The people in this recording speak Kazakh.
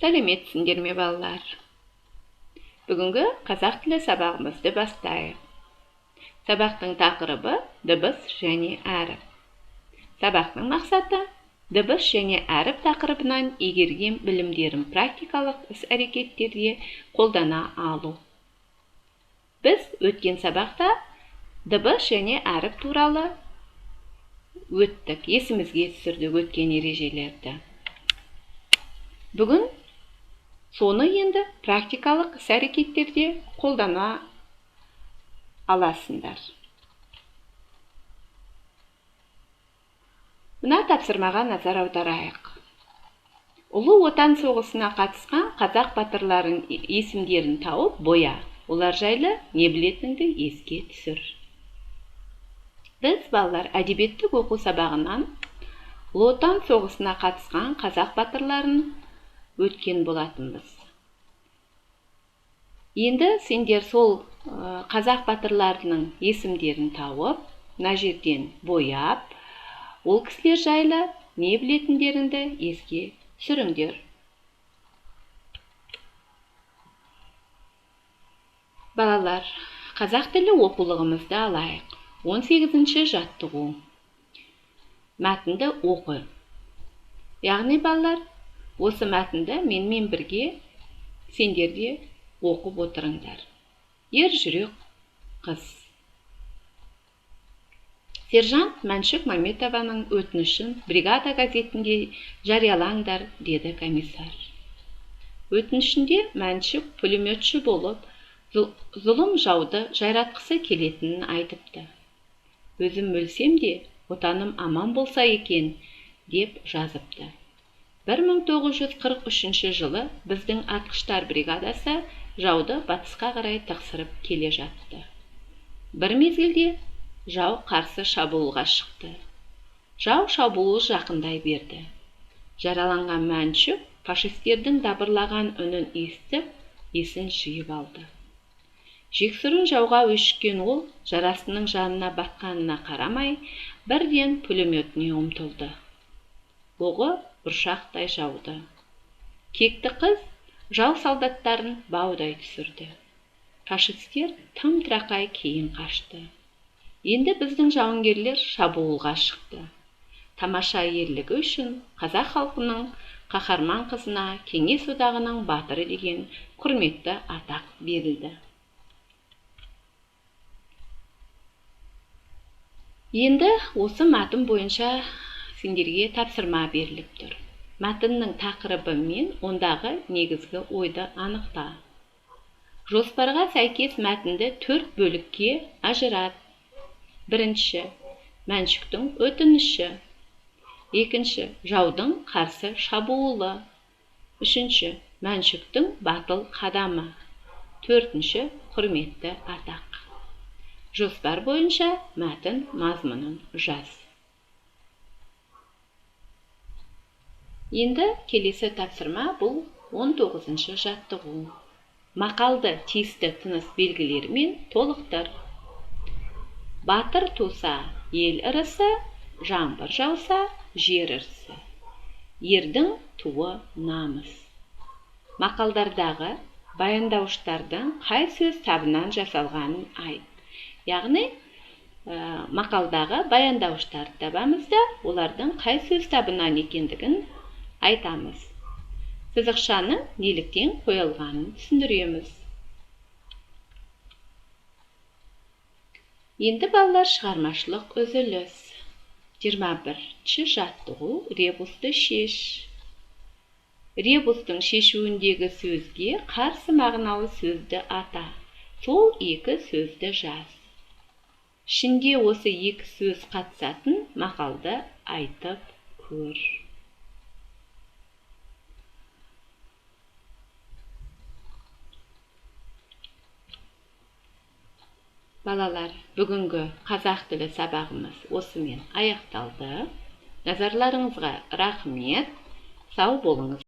Сәлеметсіңдер ме, балалар? Бүгінгі қазақ тілі сабағымызды бастайық. Сабақтың тақырыбы: дыбыс және әріп. Сабақтың мақсаты: дыбыс және әріп тақырыбынан игерген білімдерін практикалық іс-әрекеттерде қолдана алу. Біз өткен сабақта дыбыс және әріп туралы өттік, есімізге түсірдік өткен ережелерді. Бүгін соны енді практикалық іс-әрекеттерде қолдана аласыңдар. Мына тапсырмаға назар аударайық. Ұлы Отан соғысына қатысқан қазақ батырларының есімдерін тауып боя. Олар жайлы не білетініңді еске түсір. Біз, балалар, әдебиеттік оқу сабағынан Ұлы Отан соғысына қатысқан қазақ батырларын өткен болатынбыз. Енді сендер сол қазақ батырларының есімдерін тауып, мына жерден бояп, ол кісілер жайлы не білетіндеріңді еске түсіріңдер. Балалар, қазақ тілі оқулығымызды алайық. 18-ші жаттығу. Мәтінді оқы. Яғни, балалар, осы мәтінді менімен бірге сендер де оқып отырыңдар. Ер жүрек қыз. Сержант Мәншүк Мәметованың өтінішін бригада газетінде жариялаңдар, деді комиссар. Өтінішінде Мәншүк пулеметші болып, зұлым жауды жайратқысы келетінін айтыпты. Өзім өлсем де, отаным аман болса екен, деп жазыпты. 1943 жылы біздің атқыштар бригадасы жауды батысқа қарай тықсырып келе жатты. Бір мезгілде жау қарсы шабуылға шықты. Жау шабуылы жақындай берді. Жараланған Мәншүк фашистердің дабырлаған үнін естіп, есін жиып алды. Жексұрын жауға өшіккен ол жарасының жанына батқанына қарамай, бірден пулеметіне ұмтылды. Оғы бұршақтай жауды. Кекті қыз жау солдаттарын баудай түсірді. Фашистер тым-тырақай кейін қашты. Енді біздің жауынгерлер шабуылға шықты. Тамаша ерлігі үшін қазақ халқының қаһарман қызына Кеңес Одағының батыры деген құрметті атақ берілді. Енді осы мәтін бойынша сендерге тапсырма беріліп тұр. Мәтіннің тақырыбы мен ондағы негізгі ойды анықта. Жоспарға сәйкес мәтінді 4 бөлікке ажырат. Бірінші, Мәншүктің өтініші. Екінші, жаудың қарсы шабуылы. Үшінші, Мәншүктің батыл қадамы. Төртінші, құрметті атақ. Жоспар бойынша мәтін мазмұнын жаз. Енді келесі тапсырма, бұл 19-шы жаттығу. Мақалды тиісті тыныс белгілерімен толықтыр. Батыр туса, ел ырысы, жаңбыр жауса, жер ырысы. Ердің туы намыс. Мақалдардағы баяндауыштардың қай сөз табынан жасалғанын айт. Яғни, мақалдағы баяндауыштарды табамыз да, олардың қай сөз табынан екендігін айтамыз. Сызықшаның неліктен қойылғанын түсіндіреміз. Енді, балалар, шығармашылық үзіліс. 21-ші жаттығу, ребусты шеш. Ребустың шешуіндегі сөзге қарсы мағыналы сөзді ата. Сол екі сөзді жаз. Ішінде осы екі сөз қатысатын мақалды айтып көр. Балалар, бүгінгі қазақ тілі сабағымыз осымен аяқталды. Назарларыңызға рахмет. Сау болыңыз.